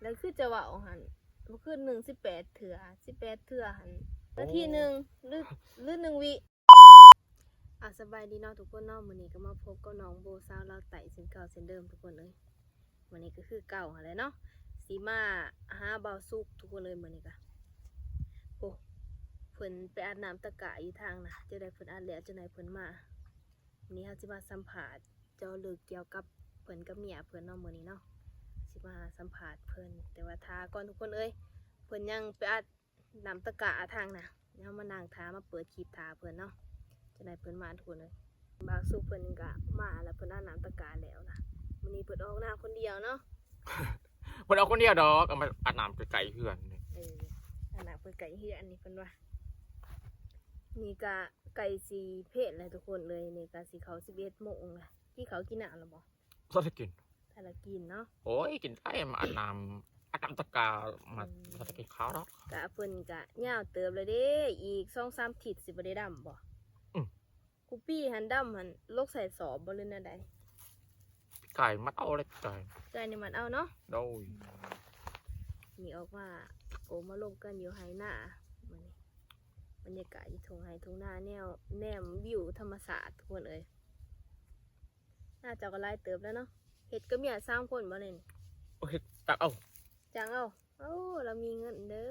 ກໍຄືຈະເວົ້າຫັ້ນ ມື້ຄືນໜຶ່ງສິບແປດເທື່ອ ສິບແປດເທື່ອຫັ້ນ ໂອ້ ນາທີໜຶ່ງ ຫຼື ຫຼືໜຶ່ງວິ. ອາ ສະບາຍດີເນາະທຸກຄົນເນາະ, ມື້ນີ້ກໍມາພົບກັບນ້ອງໂບສາວລາວໃຕ້ເຊັ່ນເກົ່າເຊັ່ນເດີມທຸກຄົນເອີຍ. ມື້ນີ້ກໍຄືເກົ່າຫັ້ນແຫຼະເນາະ ຊິມາຫາບ່າວສຸກທຸກຄົນເອີຍ. ມື້ນີ້ກໍ ໂອ້ ເພິ່ນໄປອັດນ້ຳຕະກະຢູ່ທາງນະ ຈັ່ງໃດເພິ່ນອັດແລ້ວ ຈັ່ງໃດເພິ່ນມາ. ມື້ນີ້ເຮົາຊິມາສຳພາດເຈາະເລິກກ່ຽວກັບເພິ່ນກັບເມຍເພິ່ນເນາະ ມື້ນີ້ເນາະ ຊິມາສຳພາດເພິ່ນ. ແຕ່ວ່າຖ້າກ່ອນທຸກຄົນເອີຍ ເພິ່ນຍັງໄປອັດນ້ຳຕະກະທາງນະ ເຮົາມານັ່ງຖ້າ ມາເປີດຄລິບຖ້າເພິ່ນເນາະ ຈັ່ງໃດເພິ່ນມາທຸກຄົນເອີຍ. ບ່າວສຸກເພິ່ນກໍມາແລ້ວ ເພິ່ນອັດນ້ຳຕະກະແລ້ວນະ. ມື້ນີ້ເພິ່ນອອກໜ້າຄົນດຽວເນາະ ບໍ່ໄດ້ອອກຄົນດຽວດອກ ເອົາມາອັດນ້ຳໃກ້ໆເຮືອນນີ້. ເອີ ອັດນ້ຳໃກ້ໆເຮືອນນີ້ ເພິ່ນວ່າ. ນີ້ກະໃກ້ຊິເພນແລ້ວທຸກຄົນເອີຍ, ນີ້ກະຊິເຂົ້າສິບເອັດໂມງແລ້ວ. ກິນເຂົ້າກິນນ້ຳແລ້ວບໍ່? ບໍ່ທັນໄດ້ກິນ. ຖ້າລະກິນເນາະ. ໂອ້ຍ ກິນໄດ້ ມາອັດນ້ຳ ອັດນ້ຳຕະກາ ມາ ອືມ ບໍ່ທັນໄດ້ກິນເຂົ້າດອກ. ກະເພິ່ນກະຍາວເຕີບແລ້ວເດ້ ອີກສອງສາມທິດຊິບໍ່ໄດ້ດຳບໍ່? ອືມ. ຄູປີຫັ້ນດຳຫັ້ນ ລົກໃສ່ສອບບໍ່ ຫຼືແນວໃດ? ປີກາຍມັດເອົາເລີຍ ປີກາຍ ປີກາຍນີ້ມັດເອົາເນາະ. ໂດຍ ນີ້ອອກມາ ໂອ້ ມາລົມກັນຢູ່ໄຮ່ນາ. ມື້ນີ້ບັນຍາກາດຢູ່ທົ່ງໄຮ່ທົ່ງນາ ແນວ ແນມວິວທຳມະຊາດທຸກຄົນເອີຍ. ນາເຈົ້າກໍຫຼາຍເຕີບແລ້ວເນາະ. ເຮັດກັບເມຍສາມຄົນບໍ່ນີ້? ໂອ້ ເຮັດ ຈ້າງເອົາ ຈ້າງເອົາ. ໂອ້ ລາວມີເງິນເດີ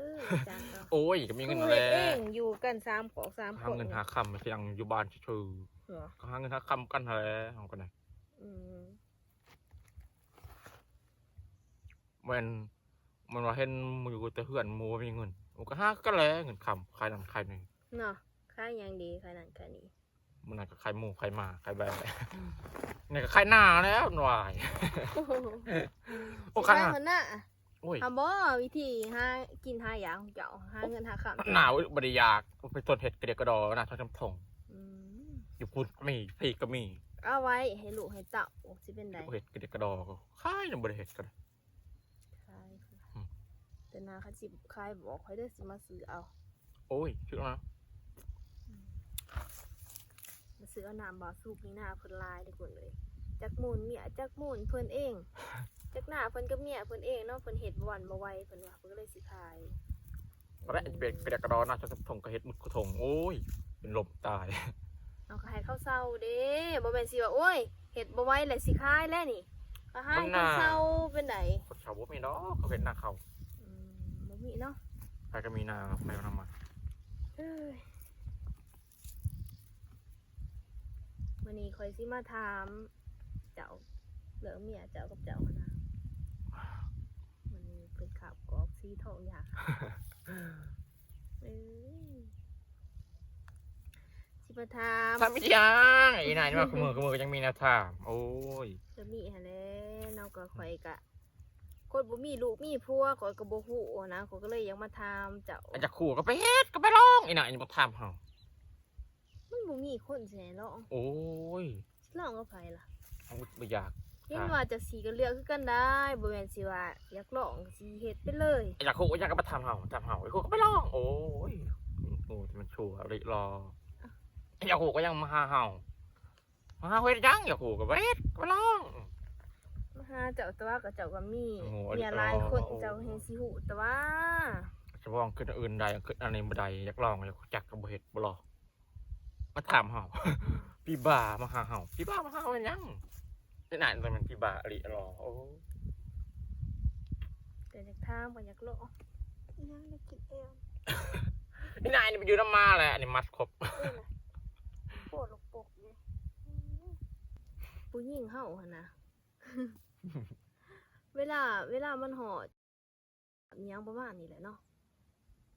ຈ້າງເອົາ. ໂອ້ຍ ກໍມີເງິນຫັ້ນແຫຼະ ເຮັດເອງ ຢູ່ກັນສາມຄອບສາມຄົນ ຫາເງິນຫາຄຳ ຍັງຢູ່ບ້ານຊື່ໆ. ເອີ ກໍຫາເງິນຫາຄຳກັນຫັ້ນແຫຼະ ເຮົາກໍໄດ້. ອືມ ແມ່ນ ແມ່ນວ່າເຫັນໝູ່ຢູ່ແຕ່ເຮືອນ ໝູ່ບໍ່ມີເງິນ ໂອ້ ກໍຫາກັນແຫຼະ ເງິນຄຳ ຂາຍນັ້ນຂາຍນີ້ເນາະ. ຂາຍຫຍັງດີ? ຂາຍນັ້ນຂາຍນີ້. ມື້ນັ້ນກໍຂາຍໝູ ຂາຍໝາ ຂາຍແບ້ ນີ້ກໍຂາຍໜ້າແລ້ວ ຫວາຍ. ໂອ້ ຂາຍໜ້າ ໂອ້ຍ ຫາບໍ່ ວິທີຫາກິນຫາຢາກຂອງເຈົ້າ ຫາເງິນຫາຄຳ. ໜ້າ ໂອ້ຍ ບໍ່ໄດ້ຢາກ ໄປຕົ້ນເຮັດກະດຽກກະດໍນະ ທັງຈຳທົ່ງ. ອືມ ຢູ່ພຸ້ນກໍມີ ພີ້ກໍມີ. ເອົາໄວ້ໃຫ້ລູກໃຫ້ເຕົ້າ ຊິເປັນໃດ? ເຮັດກະດຽກກະດໍ ຂາຍຍັງບໍ່ໄດ້ເຮັດກໍໄດ້. ຂາຍ ອືມ ແຕ່ນາຄັນຊິຂາຍບອກຂ້ອຍເດີ ຊິມາຊື້ເອົາ. ໂອ້ຍ ຖືກແລ້ວ ອືມ ມາຊື້ເອົານ້ຳບ່າວສຸກນີ້ ນາເພິ່ນຫຼາຍເດ້ຄົນເອີຍ. ຈັກມູນເມຍ ຈັກມູນເພິ່ນເອງ ຈັກນາເພິ່ນກັບເມຍເພິ່ນເອງເນາະ. ເພິ່ນເຮັດບໍ່ວັ່ນບໍ່ໄວ ເພິ່ນວ່າ ເພິ່ນກໍເລີຍຊິຂາຍ. ແລະ ເປັນກະດຽກກະດໍນະ ເຈົ້າສົມພົງກໍເຮັດໝົດຄູ່ທົ່ງ. ໂອ້ຍ ເປັນລົມຕາຍ. ເຮົາກໍໃຫ້ເຂົາເຊົາເດ້ ບໍ່ແມ່ນຊິວ່າ ໂອ້ຍ ເຮັດບໍ່ໄຫວແລ້ວຊິຂາຍແລ້ວນີ້ ກໍໃຫ້ເຂົາເຊົາເປັນໃດ? ຄົນເຊົາບໍ່ມີດອກ ເຂົາເຮັດນາເຂົ້າ. ອືມ ບໍ່ມີເນາະ. ໃຜກໍມີນາ ໃຜນຳມາ. ເອີຍ ມື້ນີ້ຂ້ອຍຊິມາຖາມເຈົ້າ ເລື່ອງເມຍເຈົ້າກັບເຈົ້າຫັ້ນນະ. ມັນເປັນຂາບກອກສີທອງຢາກ ເອີຍ ຊິມາຖາມ. ຖາມອີຫຍັງ? ອີນາຍນີ້ວ່າ ຄູ່ມື້ ຄູ່ມື້ກໍຍັງມີແນວຖາມ. ໂອ້ຍ ກໍມີຫັ້ນແຫຼະເນາະ. ກໍຂ້ອຍກະຄົນບໍ່ມີລູກມີຜົວ ຂ້ອຍກໍບໍ່ຮູ້ຫັ້ນນະ ຂ້ອຍກໍເລີຍຢາກມາຖາມເຈົ້າ. ອັນຢາກຮູ້ກໍໄປເຮັດ ກໍໄປລອງ. ອີນາຍນີ້ບໍ່ຖາມເຮົາ ມັນບໍ່ມີຄົນຊິໃຫ້ລອງ. ໂອ້ຍ ຊິລອງກັບໃຜລະ? ເຮົາບໍ່ຢາກ. ເຫັນວ່າຈະສີກໍເລືອກຄືກັນໄດ້ ບໍ່ແມ່ນຊິວ່າຢາກລອງຊິເຮັດໄປເລີຍ. ຢາກຮູ້ຫຍັງກໍມາຖາມເຮົາ ຖາມເຮົາ. ຢາກຮູ້ກໍໄປລອງ. ໂອ້ຍ ໂອ້ ມັນຊົ່ວອີ່ຫຼີ. ຢາກຮູ້ກໍຍັງມາຫາເຮົາ ມາຫາເຮັດຫຍັງ? ຢາກຮູ້ກໍໄປເຮັດ ກໍໄປລອງ. ມາຫາເຈົ້າຕົວະ ກໍເຈົ້າກໍມີເມຍຫຼາຍຄົນ ເຈົ້າແຮ່ງຊິຮູ້ຕົວະ. ຈະລອງຂຶ້ນອື່ນໄດ້ ຂຶ້ນອັນນີ້ບໍ່ໄດ້ ຢາກລອງ ຢາກຮູ້ຈັກກໍບໍ່ເຮັດ ບໍ່ລອງ. ມາຖາມເຮົາ ຜີບ້າມາຫາເຮົາ. ຜີບ້າມາຫາເຮົາເຮັດຫຍັງ? ເຮັດໜ້າແມ່ນຜີບ້າອີ່ຫຼີ. ໂອ້ ກໍຢາກຖາມ ກໍຢາກລອງ. ອີຫຍັງໄດ້ກິນແອວ? ອີນາຍນີ້ໄປຢູ່ນຳໝາແຫຼະ ອັນນີ້ມັດຄົບ. ເອີ ໂປດລູກປົກຢູ່. ຜູ້ຍິງເຮົາຫັ້ນນະ ເວລາ ເວລາມັນຮອດ ອີຫຍັງປະມານນີ້ແຫຼະເນາະ.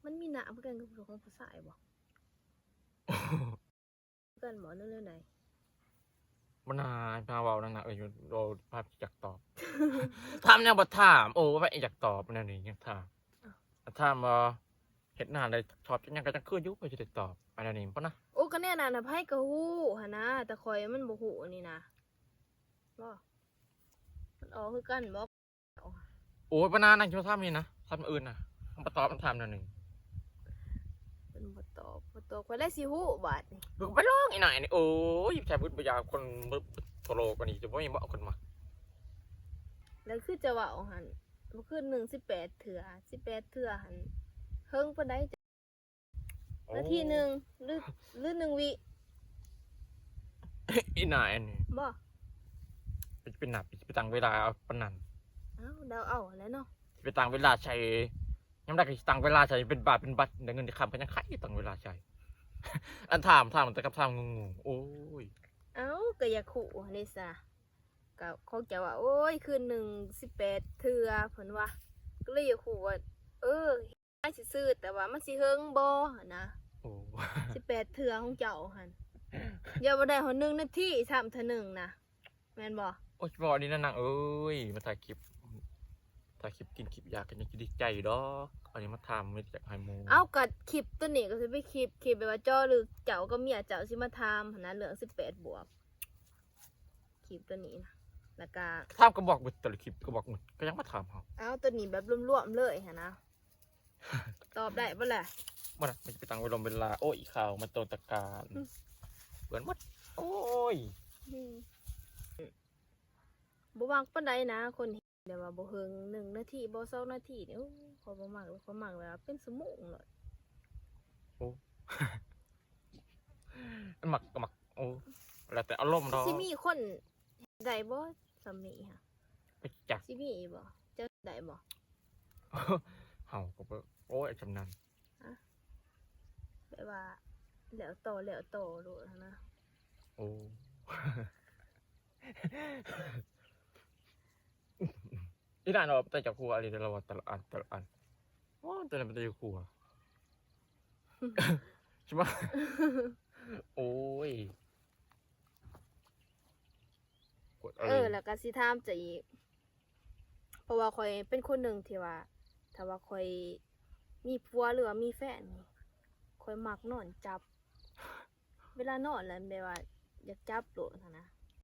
ມັນມີນ້ຳຄືກັນກັບຂອງຜູ້ຊາຍບໍ່? ຄືກັນບໍ່ ຫຼືແນວໃດ? ບໍ່ນາ ພາເວົ້ານັ້ນນະ. ເອີ ເວົ້າພາຈັກຕອບ ຖາມແນວບໍ່ຖາມ. ໂອ້ ພາຈັກຕອບແນວນີ້ ຍັງຖາມ ຖາມວ່າເຮັດນານໄດ້ຊອບຈັກຫຍັງ ກໍຈັ່ງຄືນຢູ່ ຂ້ອຍຊິໄດ້ຕອບ. ອັນແນວນີ້ບໍ່ນະ. ໂອ້ ກໍແນວນັ້ນນະ ໃຜກໍຮູ້ຫັ້ນນະ ແຕ່ຂ້ອຍມັນບໍ່ຮູ້ນີ້ນະ. ບໍ່ ມັນອອກຄືກັນບໍ່? ໂອ້ຍ ປານນັ້ນນະ ຈະມາຖາມນີ້ນະ ຖາມອື່ນນະ ມັນບໍ່ຕອບ ມັນຖາມແນວນີ້. ເພິ່ນບໍ່ຕອບ ບໍ່ຕອບ ຂ້ອຍແລ້ວຊິຮູ້ບາດນີ້. ໄປລອງອີ່ໜ້າຍນີ້. ໂອ້ຍ ແທ້ບຸດບໍ່ຢາກຄົນໂຕໂລກວ່ານີ້ ຈະບໍ່ມີບໍ່ຄົນມັກ. ແລ້ວຄືຈະເວົ້າຫັ້ນ ມື້ຄືນໜຶ່ງສິບແປດເທື່ອ ສິບແປດເທື່ອຫັ້ນ ເຫິງປານໃດ? ໂອ້ ນາທີໜຶ່ງ ຫຼື ຫຼື ໜຶ່ງວິ? ອີ່ໜ້າອັນນີ້ ບໍ່ ໄປ ໄປນັບ ໄປຕັ້ງເວລາເອົາປານນັ້ນ. ເອົ້າ ເດົາເອົາແຫຼະເນາະ ຊິໄປຕັ້ງເວລາໃສ່ ຍາມໃດກໍຊິຕັ້ງເວລາໃສ່ ເປັນບາດເປັນບັດ ໄດ້ເງິນໄດ້ຄຳກໍຍັງໃຄ່ຕັ້ງເວລາໃສ່. ອັນຖາມ ຖາມແຕ່ຄຳຖາມງງໆ ໂອ້ຍ. ເອົ້າ ກໍຢາກຮູ້ຫັ້ນເດຊະ ກໍຂອງເຈົ້າວ່າ ໂອ້ຍ ຄືນໜຶ່ງສິບແປດເທື່ອ ເພິ່ນວ່າ ກໍເລີຍຢາກຮູ້ວ່າ ເອີ ໃຫ້ຊື່ໆ ແຕ່ວ່າມັນຊິເຫິງບໍ່ຫັ້ນນະ? ໂອ້ ສິບແປດເທື່ອຂອງເຈົ້າຫັ້ນ ຢ່າວ່າໄດ້ຮອດໜຶ່ງນາທີຊ້ຳ ເທື່ອໜຶ່ງນະ ແມ່ນບໍ່? ໂອ້ຍ ເວົ້າອັນນີ້ນະນາງເອີຍ ມາຖ່າຍຄລິບ ຖ່າຍຄລິບກິນຄລິບຢາກ ກໍຍັງຊິດີໃຈຢູ່ດອກ ອັນນີ້ມາຖາມ ມີແຕ່ຢາກໃຫ້ໝູ່. ເອົ້າ ກໍຄລິບຕົວນີ້ກໍຊິເປັນຄລິບ ຄລິບແບບວ່າເຈາະເລິກ ເຈົ້າກັບເມຍເຈົ້າຊິມາຖາມຫັ້ນນະ ເລື່ອງສິບແປດບວກ ຄລິບຕົວນີ້ນະ ແລ້ວກໍ ຖາມກໍບອກເບິດ ແຕ່ລະຄລິບກໍບອກໝົດ ກໍຍັງມາຖາມເຮົາ. ເອົ້າ ຕົວນີ້ແບບລວມໆເລີຍຫັ້ນນະ ຕອບໄດ້ບໍ່ລະ? ບໍ່ໄດ້ ມັນຈະໄປຕັ້ງເວລາ ເວລາ ໂອ້ຍ ອີ່ຂ່າວ ມັນຕ້ອງຕະການ ອືມ ເພິ່ນໝົດ ໂອ້ຍ ອືມ ບໍ່ມັກປານໃດນະ ຄົນ ແບບວ່າບໍ່ເຫິງ ໜຶ່ງນາທີບໍ່ ສອງນາທີນີ້ ໂອ້ ຂ້ອຍບໍ່ມັກເລີຍ ຂ້ອຍມັກແບບວ່າເປັນຊົ່ວໂມງໂລດ. ໂອ້ ມັກກໍມັກ ໂອ້ ແລ້ວແຕ່ອາລົມດອກ. ຊິມີຄົນເຮັດໄດ້ບໍ່ ສ່ຳນີ້ຫະ? ໄປຈັກ ຊິມີບໍ່? ເຈົ້າເຮັດໄດ້ບໍ່? ເຮົາກໍບໍ່ ໂອ້ຍ ສ່ຳນັ້ນ ຮະ ແບບວ່າແລ້ວຕໍ່ ແລ້ວຕໍ່ໂລດຫັ້ນນະ. ໂອ້ ອີ່ໜ້າເນາະ ເປັນຕາຢາກຫົວອີ່ຫຼີ ແຕ່ລະວ່າ ແຕ່ລະອັນ ແຕ່ລະອັນ ໂອ້ ແຕ່ລະເປັນຕາຢາກຫົວ ໃຊ່ບໍ່? ໂອ້ຍ ເອີ ແລ້ວກໍຊິຖາມເຈົ້າອີກ ເພາະວ່າຂ້ອຍເປັນຄົນໜຶ່ງທີ່ວ່າ ຖ້າວ່າຂ້ອຍມີຜົວ ຫຼືວ່າມີແຟນນີ້ ຂ້ອຍມັກນອນຈັບ ເວລານອນແລ້ວແບບວ່າຢາກຈັບໂລດຫັ້ນນະ.